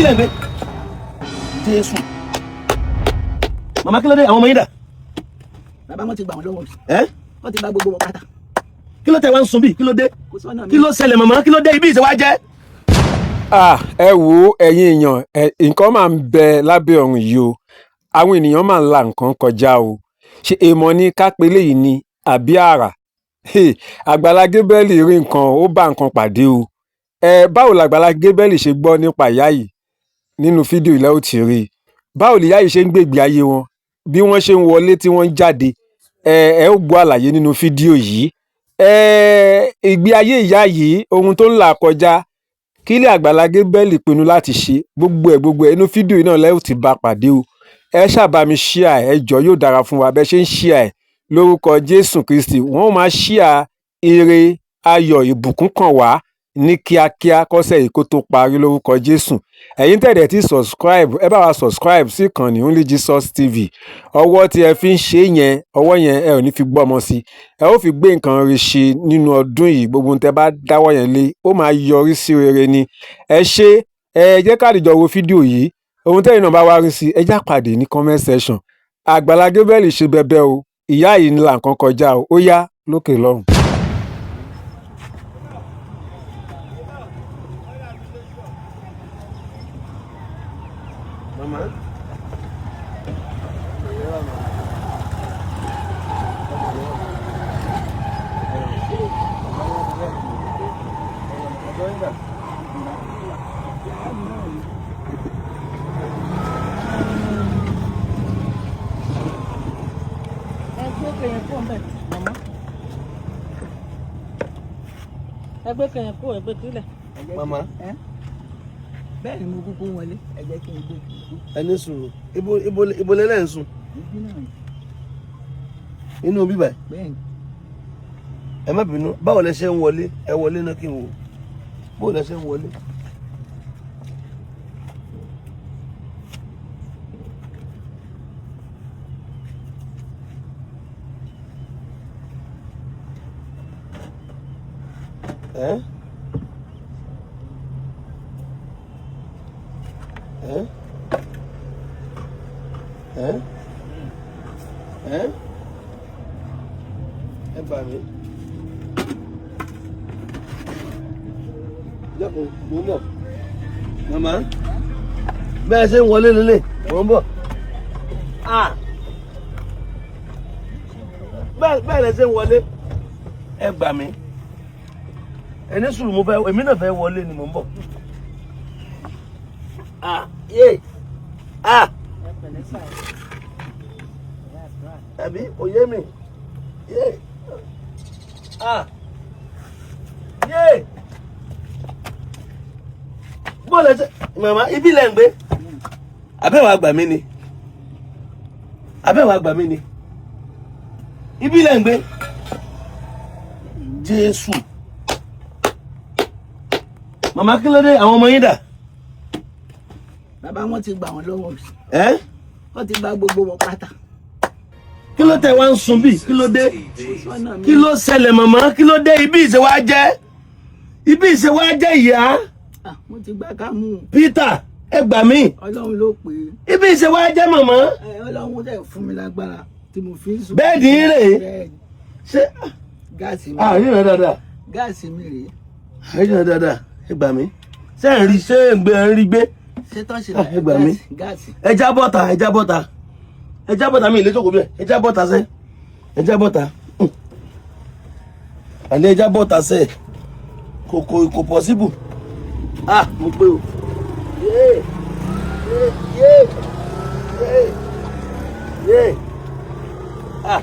Ibi lẹ́ ń gbé. Jésù, màmá, kí ló dé? Àwọn ọmọ yín dà? Bàbá, wọn ti gbà wọn lọ́wọ́ mi. Ẹ? Wọ́n ti gba gbogbo wọn pátá. Kí ló tẹ wá ń sun bí? Kí ló dé? Kò sọ́nà mi. Kí ló ṣẹlẹ̀, màmá? Kí ló dé? Ibi ìṣe wá jẹ́. Ah, ẹ wo, ẹ̀yin èèyàn ẹ, nǹkan máa ń bẹ lábẹ́ ọ̀run yìí o. Àwọn ènìyàn máa ń la nǹkan kọjá o. Ṣé èèmọ̀ ni ká pe léyìí ni àbí àrà? Hey, Àgbàlá Gabriel rí nǹkan, ó bá nǹkan pàdé o. Ẹ báwo làgbàlá Gabriel ṣe gbọ́ nípa ìyá yìí? Nínú fídíò ilẹ̀ ó ti rí i. Báwo nìyá yìí ṣe ń gbègbè ayé wọn, bí wọ́n ṣe ń wọlé tí wọ́n ń jáde? Ẹ ó gbọ́ àlàyé nínú fídíò yìí. Ẹ ìgbé ayé ìyá yìí, ohun tó ń là kọjá, kí lè Àgbàlá Gabriel pinnu láti ṣe, gbogbo ẹ̀ gbogbo ẹ̀, inú fídíò yìí náà lẹ́ ò ti bá pàdé o. Ẹ ṣáà bá mi share ẹ jọ̀ọ́, yóò dára fún wa. Bẹ́ẹ̀ ṣe ń share ẹ, lórúkọ Jésù Kristi, wọ́n ó máa share ire, ayọ̀, ìbùkún kàn wá ní kíákíá kọ́sẹ̀ yìí kó tó parí, lórúkọ Jésù. Ẹ̀yin tẹ̀dẹ̀ tí subscribe, ẹ bá wa subscribe sí ìkànnì Only Jesus TV. Ọwọ́ tí ẹ fi ń ṣe yẹn, ọwọ́ yẹn, ẹ ò ní fi gbọ́mọ sí, ẹ ó fi gbé nǹkan rí ṣe nínú ọdún yìí. Gbogbo ohun tẹ bá dáwọ́ yẹn lé, ó máa yọrí sí rere ni. Ẹ ṣé, ẹ jẹ́ ká dìjọ wo fídíò yìí. Ohun tẹ́yin náà bá wá rí sí, ẹ já pàdé ní comment section. Àgbàlá Gabriel ṣe bẹbẹ o. Ìyá yìí ń la nǹkan kọjá o. Ó yá, lókè lọ́hùn. Màmá. Ẹ gbé kẹyìn kúrò ńbẹ̀, màmá. Ẹ gbé kẹyìn kúrò, ẹ gbé sílẹ̀. Màmá. Ẹ? Bẹ́ẹ̀ ni, mo kúkú wọlé. Ẹ jẹ́ kí n gbé. Ẹ ní sùúrù. Ibo lẹ́lẹ́ ń sùn? Ibi náà ni. Inú bíbà? Bẹ́ẹ̀ ni. Ẹ má bínú, báwo lẹ ṣe ń wọlé? Ẹ wọlé náà kí n wò. Báwo lẹ ṣe ń wọlé? Ẹ ẹ ẹ ẹ ẹ gbà mí. Jẹ́kun, mò ń bọ̀. Màmá, bẹ́ẹ̀ ṣe ń wọlé lélẹ̀, mò ń bọ̀. Ah. Bẹ́ẹ̀ lẹ ṣe ń wọlé. Ẹ gbà mí. Ẹ ní sùúrù, mo fẹ́, èmi náà fẹ́ wọlé ni, mò ń bọ̀. Ah, yé. Ah. Ẹ pẹ̀lẹ́ sà. Ìyá àdúrà. Tàbí kò yé mi. Yé. Ah. Yé. Bọ́ọ̀lù ẹsẹ̀, màmá, ibi lẹ̀ ń gbé. Abẹ́wò àgbà mi ni. Abẹ́wò àgbà mi ni. Ibi lẹ̀ ń gbé. Jésù. Màmá, kí ló dé? Àwọn ọmọ yín dà? Bàbá, wọn ti gbà wọn lọ́wọ́ mi. Ẹ́? Wọ́n ti gba gbogbo wọn pátá. Kí ló tẹ wá ń sun bí? Kí ló dé? Kò sọ́nà mi. Kí ló ṣẹlẹ̀, màmá? Kí ló dé? Ibi ìṣe wá jẹ́. Ibi ìṣe wá jẹ́, ìyá. Ah, mo ti gbà ká mú un. Peter, ẹ gbà mí. Ọlọ́run ló pè é. Ibi ìṣe wá jẹ́, màmá. Ẹ, Ọlọ́run dẹ̀ fún mi lágbára tí mo fi ń sùn. Bẹ́ẹ̀dì yín rèé? Bẹ́ẹ̀ ni. Ṣé Gáàsì mi. àríyàn dáadáa? Gáàsì mi rèé. Àríyàn dáadáa, ẹ gbà mí. Ṣé ẹ ń rí, ṣé ẹ ń gbé, ẹ ń rí gbé? Ṣé tọ́sí? Ah, ẹ gbà mí. Gáàsì. Ẹ já bọ́ta, ẹ já bọ́ta. Ẹ já bọ́ta, mi ìlé jókòó bẹ́ẹ̀. Ẹ já bọ́ta sẹ́. Ẹ já bọ́ta. Àní ẹ já bọ́ta sẹ́. Kò possible. Ah, mo gbé o. Yé! Yé! Yé! Yé! Yé! Ah!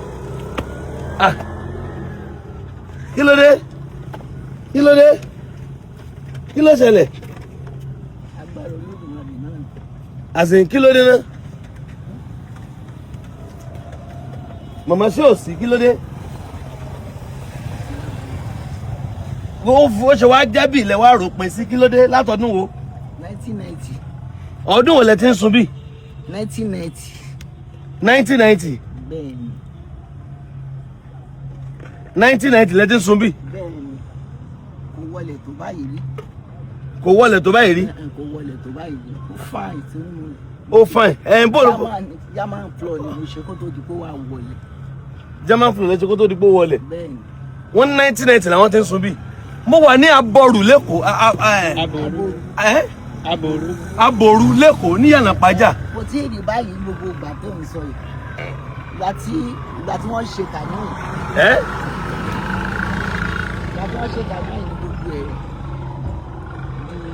Ah! Kí ló dé? Kí ló dé? Kí ló ṣẹlẹ̀? Agbára Olódùmarè náà ni. Àsìn, kí ló dé náà? Màmá, ṣé ò sí? Kí ló dé? Ó ṣe wá jẹ́bì ilẹ̀ wá ròpin sí? Kí ló dé? Látọdún wo? 1990. Ọdún wo lẹ ti ń sun bí? 1990. 1990? Bẹ́ẹ̀ ni. 1990 lẹ ti ń sun bí? Bẹ́ẹ̀ ni, kò wọlé tó báyìí rí. Kò wọlé tó báyìí rí? Kò wọlé tó báyìí rí. Ó fine tí mo. Ó fine ẹ̀ ń bò ló. German floor ni mo ṣe kó tó di pé wà wọlé. German floor lẹ́sẹ̀ kó tó di pé ó wọlé? Bẹ́ẹ̀ ni. Wọ́n ní 1990 làwọn ti ń sun bí. Mo wà ní Abọ́rù lẹ́kọ̀ọ́. Aboru. Ẹ́ Aboru. Aboru lẹ́kọ̀ọ́ ní Yànà Pàjá. Kò tí ì rí báyìí gbogbo ìgbà tó ń sọ yìí, ìgbà tí wọ́n ṣe kàníyàn, Ẹ́ ìgbà tí wọ́n ṣe kàníyàn ní gbogbo ẹ̀.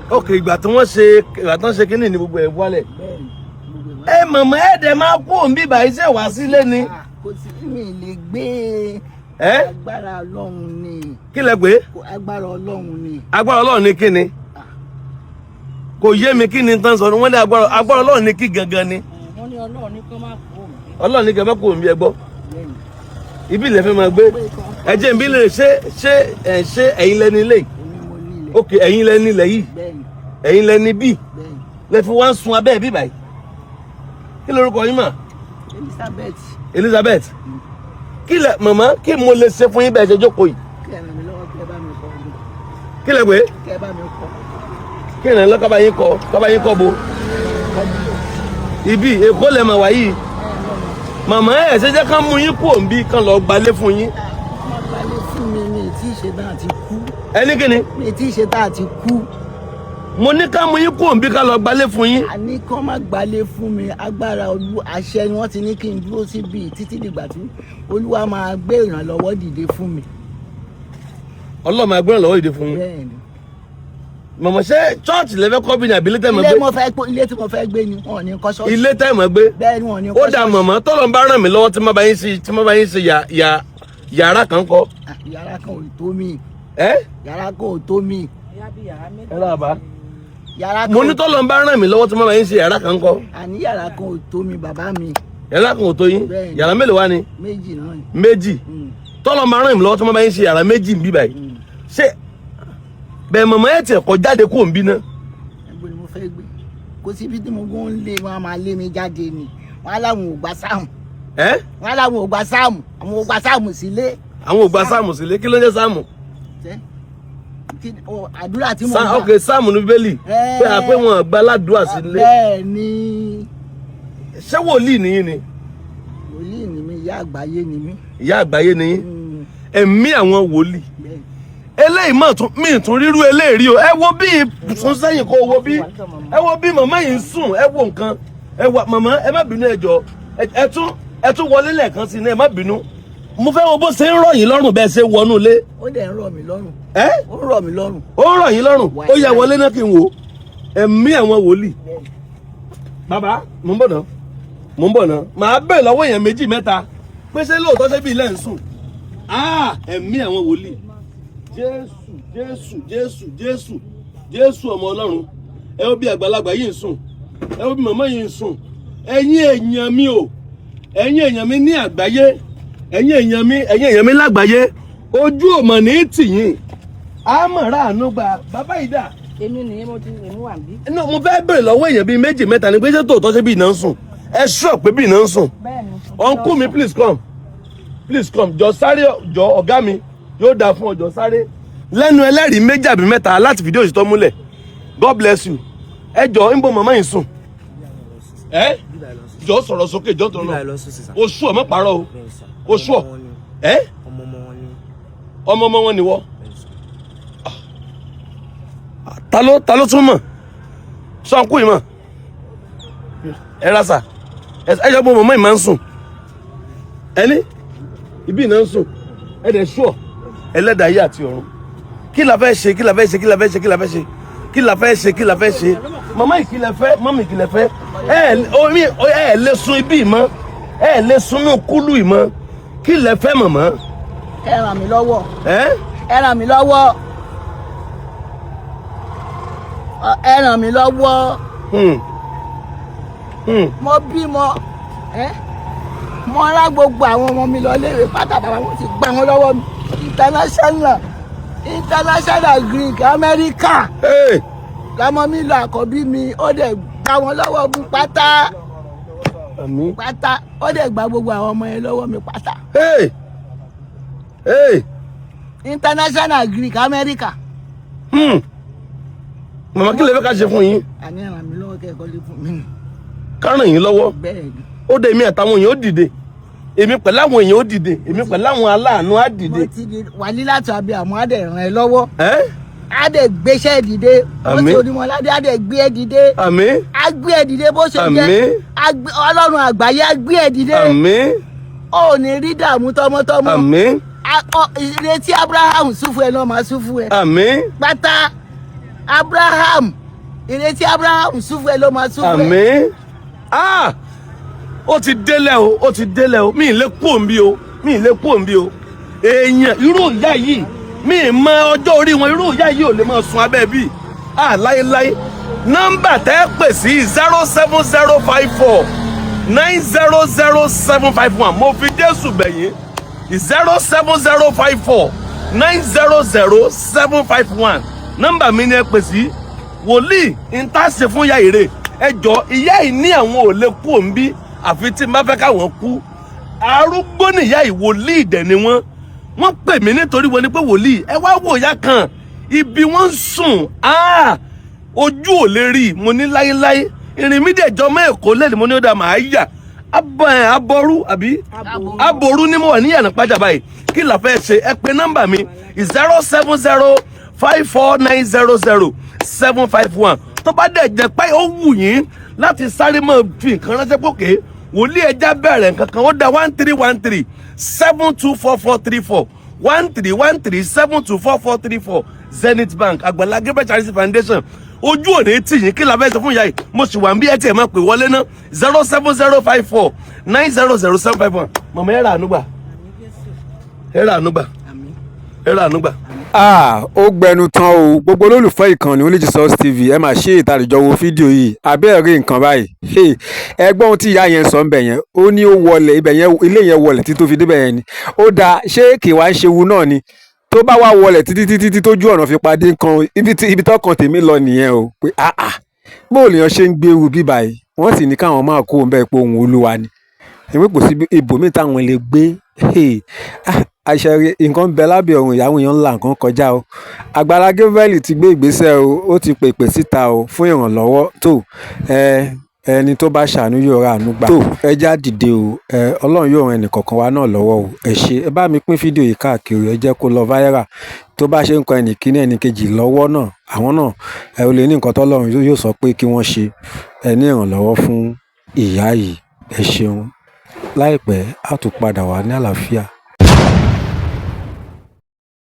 Ok, ìgbà tí wọ́n ṣe kínní ní gbogbo ẹ̀ wálẹ̀. Bẹ́ẹ̀ ni, gbogbo ẹ̀. Ẹ mọ̀mọ́, ẹ̀ dẹ̀ máa kú òun bíbà iṣẹ́ wá sílé ni. Wá kò sí, mi lè gbé. Ẹ́ Agbára Ọlọ́run ni. Kí lẹ pé? Agbára Ọlọ́run ni. Agbára Ọlọ́run ní kí ni? Kò yé mi, kí ni tán sọ ni wọ́n ní agbára Ọlọ́run ní kí gangan ni? Wọ́n ní Ọlọ́run ní kó má kú òun. Ọlọ́run ní kí ẹ má kú òun bí, ẹ gbọ́. Bẹ́ẹ̀ ni. Ibi ilẹ̀ fẹ́ máa gbé. Ẹ jẹ́ nbí lè ṣe ṣe ẹ ṣe ẹ̀yin lẹ́ni ilé yìí? Èmi mo ní ilẹ̀. Ok, ẹ̀yin lẹ́ni ilẹ̀ yìí? Bẹ́ẹ̀ ni. Ẹ̀yin lẹ́ni bí? Bẹ́ẹ̀ ni. Lẹ fi wá ń sun abẹ́ bí báyìí. Kí lorúkọ yín mà? Elizabeth. Elizabeth. Kí lẹ màmá, kí mo lè ṣe fún yín bẹ́ẹ̀ ṣe jókòó yìí? Kí ẹ ràn mí lọ́wọ́, kí ẹ bá mi kọ́ ọdún. Kí lẹ pé? Kí ẹ bá mi kọ́. Kí ìrìn lọ kábàáyín kọ, kábàáyín kọ bo ibi Èkó lẹ mà wá yìí. Màmá, ẹ ṣe jẹ́ kán mú yín kú òǹbí, kán lọ gbalé fún yín. Wọ́n gbalẹ̀ fún mi, mi tí ì ṣe náà ti kú. Ẹni kí ni? Mi tí ì ṣe tá a ti kú. Mo ní ká mú yín kú òǹbí, ká lọ gbalé fún yín. Àní kán má gbalẹ̀ fún mi. Agbára olú àṣẹ ni wọ́n ti ní kí n dúró síbi títí dìgbà tí Olúwa máa gbé ìrànlọ́wọ́ dìde fún mi. Ọlọ́run máa gbọ́dọ̀ lọ́wọ́ ìdè fún yín. Bẹ́ẹ̀ ni. Màmá, ṣé chọ́ọ̀chì lẹ́fẹ́ kọ́ bí ní àbí ilé tẹ́ mọ̀ Ilé gbé? mo fẹ́ gbé, ilé tí mo fẹ́ gbé ni, wọn ò ní kọ́ ṣọ́ọ̀ṣì. Ilé tẹ́ mọ̀ gbé? Bẹ́ẹ̀ ni, wọn ò ní Ó kọ́ dà. ṣọ́ọ̀ṣì. Màmá, tọ́lọ̀ ń bá ràn mí lọ́wọ́ tí mo bá yín ṣe yàrá kan kọ́. Ah, yàrá kan ò tó mi. Ẹ́ Yàrá kan ò tó mi. Ìyá bí yàrá méjì. Ẹ lọ́wọ́ bá. Yàrá kan Mo ní tọ́lọ̀ ń bá ràn mí lọ́wọ́ tí mo bá yín ṣe yàrá kan kọ́. Àní yàrá kan ò tó mi, bàbá mi. Yàrá kan ò tó yín? Bẹ́ẹ̀ ni. Yàrá mélòó wá ni? Méjì náà ni. Méjì. Tọ́lọ̀ ń bá ràn mí lọ́wọ́ tí mo bá yín ṣe yàrá méjì ń bí báyìí, ṣé bẹ́ẹ̀ màmá ẹ̀ tiẹ̀ kọ́ jáde kó ń bí náà? Ẹgbẹ́ ni mo fẹ́ gbé, kò síbi tí mo gún ń lé wọn á máa lé mi jáde ni. Wọn á láwọn ò gba sáàmù. Ẹ́ Wọn á láwọn ò gba sáàmù, àwọn ò gba sáàmù sílé. Àwọn ò gba sáàmù sílé? Kí ló ń jẹ́ sáàmù? Ṣé? Kí ni- ọ, àdúrà tí mo gbà. Ok, sáàmù ní Bíbélì pé àpé wọn gba aládùúà sílé. Bẹ́ẹ̀ ni. Ṣé wòlíì nìyí ni? Wòlíì ni mí, ìyá àgbáyé ni mí. Ìyá àgbáyé nìyí? Ẹ̀mí àwọn wòlíì. Bẹ́ẹ̀. Eléyìí mọ̀ tún mí tún rírú eléyìí rí o. Ẹ wo bí sún sẹ́yìn, kó wo bí, ẹ wo bí màmá yìí ń sùn. Ẹ wo nǹkan, ẹ wà. Màmá, ẹ má bínú, ẹ jọ̀ọ́, ẹ tún wọlé lẹ́ẹ̀kan sí i náà. Ẹ má bínú, mo fẹ́ wo bó ṣe ń rọ̀ yín lọ́rùn bẹ́ẹ̀ ṣe wọnú ilé. Ó dẹ̀ ń rọ̀ mí lọ́rùn. Ẹ Ó ń rọ̀ mí lọ́rùn. Ó ń rọ̀ yín lọ́rùn. Ó yá, wọlé náà kí n wò ó. Ẹ̀mí àwọn wòlíì. Bàbá, mò ń bọ̀ náà, mò ń bọ̀ náà. Màá bẹ̀ lọ́wọ́ èèyàn méjì mẹ́ta pé ṣé lóòótọ́, ṣé bí ilẹ̀ ń sùn? Ah, ẹ̀mí àwọn wòlíì. Jésù, Jésù, Jésù, Jésù, Jésù ọmọ Ọlọ́run! Ẹ wo bí àgbàlagbà yìí ń sùn, ẹ wo bí màmá yìí ń sùn. Ẹ̀yin èèyàn mi o, ẹ̀yin èèyàn mi ní àgbáyé, ẹ̀yin èèyàn mi, ẹ̀yin èèyàn mi lágbàáyé, ojú ò mọ̀ ní tìyín, àmọ̀ra àánú gba. Bàbá yìí dà? Èmi nìyẹn, mo ti èmi wà níbí. No, mo fẹ́ bèrè lọ́wọ́ èèyàn bíi méjì mẹ́ta ni pé ṣé tòótọ́, ṣé bí iná ń sùn? Ẹ sure pé bí iná ń sùn? Bẹ́ẹ̀ni. Uncle mi, please come, please come. Jọ sáré, jọ, ọ̀gá mi, yóò dáa fún ọjọ́. Sáré lẹ́nu ẹlẹ́rìí méjì àbí mẹ́ta láti fìdí òṣìṣẹ́ múlẹ̀. God bless you. Ẹ jọ, ń bọ màmá yìí sùn. Ẹ jọ, sọ̀rọ̀ sókè, jọ tó Bíbá lọ. lọ sùn sísà. Oṣù ọ̀ mọ́ parọ́ o. Bẹ́ẹ̀ sà. Oṣù ọ̀ Ọmọ wọn ni. Ẹ Ọmọ ọmọ wọn ni. Ọmọ ọmọ wọn ni wọ́? Bẹ́ẹ̀ sà. Ta ló tún mọ̀ sọ́nkú yìí mọ̀? Ẹ ra sà, ẹ jọ, bó mọ̀mọ́ yìí máa ń sùn? Ẹni ibi ìná ń sùn. Ẹ dẹ̀ ṣùọ̀ ẹlẹ́dàá ayé àti ọ̀run. Kí la fẹ́ ṣe? Kí la fẹ́ ṣe? Kí la fẹ́ ṣe? Kí la fẹ́ ṣe? Kí la fẹ́ ṣe? Kí la fẹ́ ṣe? Màmá yìí, kí lẹ fẹ́? Mọ́mì, kí lẹ fẹ́? Ẹ omi, ẹ lè sun ibi mọ́, ẹ lè sun inú kúlù yìí mọ́. Kí lẹ fẹ́, màmá? Ẹ ràn mí lọ́wọ́. Ẹ Ẹ ràn mí lọ́wọ́. Ẹ ràn mí lọ́wọ́. Mo bímọ ẹ, mo rán gbogbo àwọn ọmọ mi lọ léèwé pátá, bàbá wọn ti gbà wọn lọ́wọ́ mi. International Greek, America Hey. lọmọ mi lọ. Àkọ́bí mi, ó dẹ̀ gbà wọn lọ́wọ́ mi pátá. Àmín. Pátá, ó dẹ̀ gba gbogbo àwọn ọmọ yẹn lọ́wọ́ mi pátá. Hey. Hey. International Greek, America. Màmá, kí lè fẹ́ ká ṣe fún yín? Àní ràn mí lọ́wọ́ kẹ́ ẹ kọ́lé fún mi. Ká ràn yín lọ́wọ́? Bẹ́ẹ̀ ni. Ó dé, èmi àtàwọn èèyàn ó dìde, èmi pẹ̀lú àwọn èèyàn ó dìde, èmi pẹ̀lú àwọn aláàánú á dìde. Mo ti di wàlí láti àbí àmọ́ á dẹ̀ ràn ẹ́ lọ́wọ́. Ẹ́. Á dẹ̀ gbéṣẹ́ dìde. Ó Àmín. ti Orímọládé á dẹ̀ gbé ẹ dìde. Àmín. Á gbé ẹ dìde bó ṣe jẹ́. Àmín. Ọlọ́run àgbáyé á gbé ẹ dìde. Àmín. Ó ní rí dààmú tọmọtọmọ. Àmín. Ìrètí Abraham súfù ẹ náà máa súfù ẹ. Àmín. Pátá Abraham, ìrètí Abraham súfù ẹ ló máa súfù ẹ. Àmín. Ah, ó ti délẹ̀ o, ó ti délẹ̀ o. Mi ì lè kú òǹbí o, mi ì lè kú òǹbí o. Èèyàn irú ìyá yìí, mi ì mọ ọjọ́ orí wọn, irú ìyá yìí ò lè máa sun abẹ́ bíi ah láéláé. Nọ́mbà tẹ́ pè sí 07054900751. Mo fi Jésù bẹ̀yìn. 07054900751, nọ́mbà mi ni ẹ pè sí. Wòlíì ń tá ṣe fún ìyá ìrè, ẹ jọ. Ìyá yìí ní àwọn ò lè kú òǹbí àfi tí n bá fẹ́ káwọn kú. Arúgbó nìyá yìí, wòlíì dẹ̀ ni wọ́n. Wọ́n pè mí nítorí wọ́n ní pé, "Wòlíì, ẹ wá wò ìyá kan, ibi wọ́n ń sùn, ah, ojú ò lè rí i." Mo ní láéláé, ìrìn mi dẹ̀ jọ mọ́ Èkó lẹ́nu. Mo ní ó dà, màá yà abọ́ ẹ̀ abọ́rú àbí aboru ní mo wà ní Ìyànà Pàjà báyìí. Kí la fẹ́ ṣe? Ẹ pè nọ́mbà mi 07054900751. Tó bá dẹ̀ jẹ́ pé ó wù yín láti sáré máa fi nǹkan ránṣẹ́ pòkè, "Wòlíì, ẹja bẹ̀rẹ̀ nǹkan kan," ó da 1313724434, 1313724434, Zenith Bank, Àgbàlá Gabriel Charity Foundation. Ojú òní tì yín. Kí la fẹ́ sọ fún ìyá yìí? Mo sì wà ń bí ẹ tiẹ̀ máa pè wọlé ná 07054900751. Mọ̀mọ́, ẹ rà ànú gbà, ẹ rà ànú gbà. Àmín. Ẹ rà ànú gbà. Ah, ó gbẹnu tán o. Gbogbo olólùfẹ́ ìkànnì Only Jesus TV, ẹ máa ṣe ìtàlejò wo fídíò yìí. Abẹ́ rí nǹkan báyìí. Hey, ẹ gbọ́ ohun tí ìyá yẹn sọ ń bẹ̀ yẹn. Ó ní ó wọlé ibẹ̀ yẹn, ilé yẹn wọlé títí tó fi débẹ̀ yẹn ni. Ó dáa, ṣé kì wá ń ṣe wu náà ni tó bá wá wọlé títí títí tí tójú ọ̀nà fi padé kan ibi tí ibi tọkàn tèmi lọ nìyẹn o, pé ah ah, bóò lèèyàn ṣe ń gbé ewu bíbá yìí? Wọ́n sì ní káwọn máa kó òun bẹ́ẹ̀ pé òun Olúwa ni èmi, kò sí ibòmíì táwọn lè gbé. Hey, ah, àṣẹrí nǹkan ń bẹ lábẹ́ ọ̀run, ìyàwó èèyàn ńlá nǹkan kọjá o. Àgbàlá Gabriel ti gbé ìgbésẹ̀ o, ó ti pèpè síta o fún ìrànlọ́wọ́ tó ẹ. Ẹni tó bá ṣàánú yóò ra àánú gbà. Tó ẹ já dìde o ẹ, Ọlọ́run yóò ran ẹnìkọ̀ọ̀kan wa náà lọ́wọ́ o. Ẹ ṣé, ẹ bá mi pín fídíò yìí káàkiri, ẹ jẹ́ kó lọ viral. Tó bá ṣe ń kan ẹnì kíní, ẹnì kejì lọ́wọ́ náà, àwọn náà ẹ ò lè ní nǹkan tọ́lọ́run yóò sọ pé kí wọ́n ṣe ẹ ní ìrànlọ́wọ́ fún ìyá yìí. Ẹ ṣeun. Láìpẹ́, á tún padà wá ní àlàáfíà.